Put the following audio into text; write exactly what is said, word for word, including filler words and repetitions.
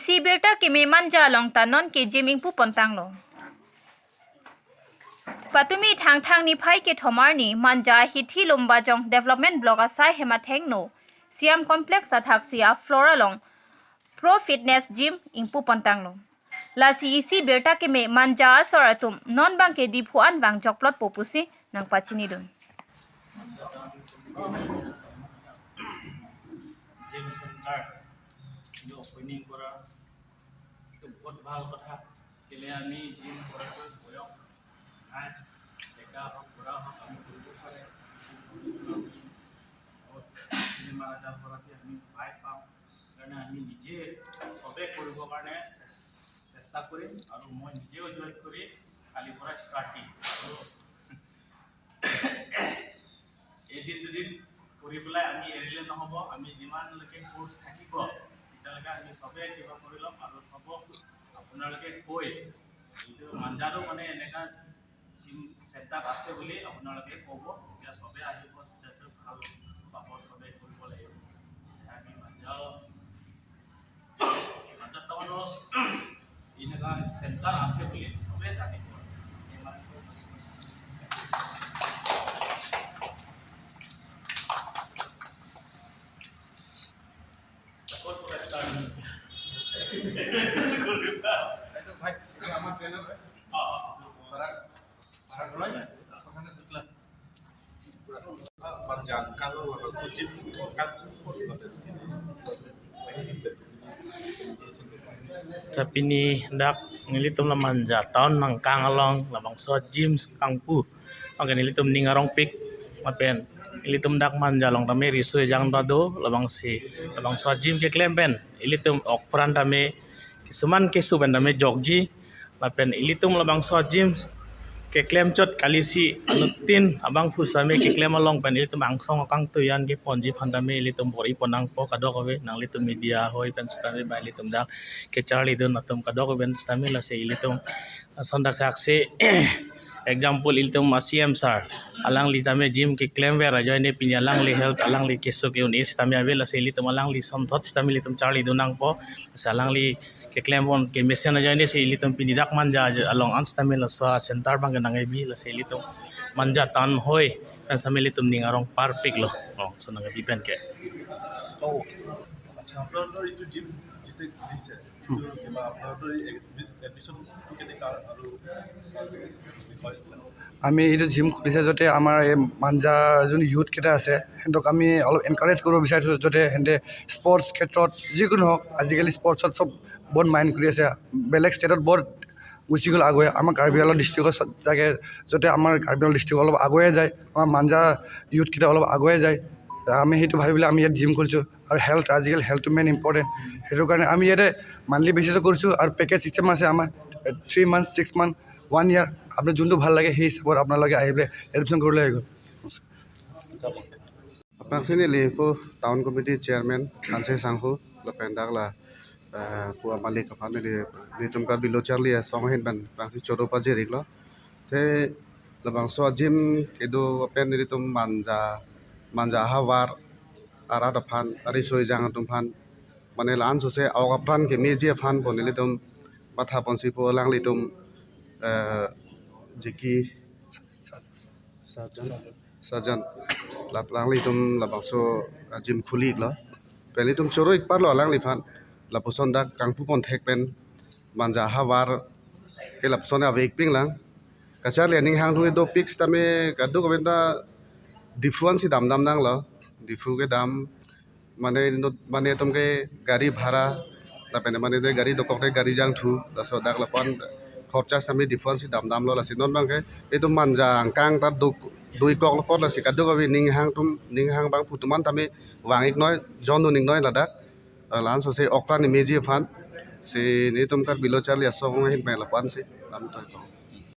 Isi birta keme Manja along ta non ke gym ingpu pontanglo. Patumi Thangthang niphai kethom arni Manja Hithi Lumbajong Development Block asai hem athengno Siam Complex athaksi a-floor along Pro Fitness Gym ingpu pontanglo. Lasi isi birta keme Manja asor atum non bangke Diphu an vang jokplot po pusi nangpachinidun. Gym centre যে অপেনিং করা, এইটো বহুত ভাল কথা। কেলে আমি জিম কৰাটো বয়স নাই, ডেকা হওক বুঢ়া হওক আমি কৰিব পাৰে। বহুত বেমাৰ আজাৰ পৰাকে আমি সহায় পাম। সেইকাৰণে আমি নিজে সবে কৰিবৰ কাৰণে চেষ্টা কৰিম আৰু মই নিজেও জইন কৰি কালিৰ পৰা ষ্টাৰ্ট দিম। আৰু এদিন দুদিন কৰি পেলাই আমি এৰিলে নহ'ব। আমি যিমানলৈকে কোৰ্চ থাকিব, তেতিয়ালৈকে আমি সবে কিবা কৰি ল'ম আৰু সবক আপোনালোকে কৈ এইটো মাঞ্জাৰো মানে এনেকা জিম চেণ্টাৰ আছে বুলি আপোনালোকে ক'ব। তেতিয়া সবে আহিব, তেতিয়াতো ভাল পাব, সবে কৰিব লাগিব। আমি মাঞ্জাও মাঞ্জা টাউনৰ এনেকা চেণ্টাৰ আছে বুলি সবে জানিব। ক'ত পৰা ষ্টাৰ্ট? এইটো ভাই, এইটো আমাৰ ট্ৰেইনাৰ হয়। ভাড়া, ভাড়া ঘৰ হয়। Tapi ni dak nelitum la Manja town nangkang along labangso gym kangpu. Oke, nelitum ning arongpik lapen nelitum dak Manja along tame riso ejang ta do, labangsi labangso gym keklem pen ilitum okpran tame kisuman kesu pen tame jokji. Lapen ilitum labangso gym keklem chot kalisi anuttin abangphu sitame keklem along pen ilitum angsong akangtuiyan keponji aphan tame ilitum bor-i pon nangpo kadokave, nanglitum media hoi pen sitame ba ilitum dak kecharlidun atum kadokave pen sitame. Lasi ilitum ason dak thaksi example ilitum a-C M sir, alangli tame gym keklem ver ajoine pini alangli health alangli keso ke-un-e sitame ave. Lasi ilitum alangli sonthot sitame ilitum charlidun nangpo. Lasi alangli keklem pon kemesen ajoine si ilitum pini dak Manja along an sitame laso a-center abang kenang ebi. Lasi ilitum Manja town hoi kan sitame ilitum ning arong parpiklo. Oh, so nang ebi pen ke. আচ্ছা, আপোনালোকৰ এইটো জিম যিটো দিছে, এইটো কিবা আপোনালোকৰ এই এডমিশ্যনটো কেনেকা আৰু বিষয় আমি এইটো জিম খুলিছে যাতে আমাৰ এই মাঞ্জা যোন ইউথকেইটা আছে সিহঁতক আমি অলপ এনকাৰেজ কৰিব বিচাৰিছোঁ, যাতে সিহঁতে স্পৰ্টছ ক্ষেত্ৰত যিকোনো হওক, আজিকালি স্পৰ্টছত চব বহুত মাইণ্ড কৰি আছে। বেলেগ ষ্টেটত বহুত গুচি গ'ল আগুৱাই, আমাৰ কাৰ্বি আংলং ডিষ্ট্ৰিক্টত চাগে যাতে আমাৰ কাৰ্বি আংলং ডিষ্ট্ৰিক্ট অলপ আগুৱাই যায়, আমাৰ মাঞ্জা ইউথকেইটা অলপ আগুৱাই যায়। আমি সেইটো ভাবি পেলাই আমি ইয়াত জিম খুলিছোঁ। আৰু হেল্থ, আজিকালি হেল্থটো মেইন ইম্পৰ্টেণ্ট। সেইটো কাৰণে আমি ইয়াতে মান্থলি বেচিছত কৰিছোঁ আৰু পেকেজ ছিষ্টেম আছে আমাৰ, three month, six month, one year. আপোনাৰ যোনটো ভাল লাগে সেই হিচাপত আপোনালোকে আহি পেলাই এডমিশ্যন কৰি লৈ আহিব। Aphrangsi neli pu town committee chairman Hanse Sanghu lapen dak la eh, pu amalik aphan neli, nelitum Karbi Lo Charli Asong ahin pen aphrangsi choro pajir-iklo. Te labangso a-gym kedo pen nelitum Manja, Manja ahavar arat aphan, ariso ejang atum aphan, mane la-an sose a-ok apran kemeji aphan pu nelitum matha ponsi pu alanglitum eh, Jiki Sajan, Sajan, lap alanglitum labangso a-gym khuli-iklo. Pen nelitum choro-ik parlo alangliphan. Lapuson dak kangpu pon thek pen Manja ahavar ke lapuson ave-ik pin lang. Kacharli aning hangthung dopik sitame kadokave ta Diphu ansi damdam nanglo. Diphu kedam mane inut mane atum ke gari bhara lapen mane de gari dokok de gari jangthu, laso dak lapu-an khorcha sitame Diphu ansi damdamlo. Lasi non abangke itum Manja angkang ta duk dui kok lapot lasi kadokave ning hang atum, ning hang abangphu atum an tame vang-iknoi, jondun-iknoi ladak. La-an sose ok apran kemeji aphan si nelitum Karbi Lo Charli Asong ahin pen lapu-an si lam toi kong.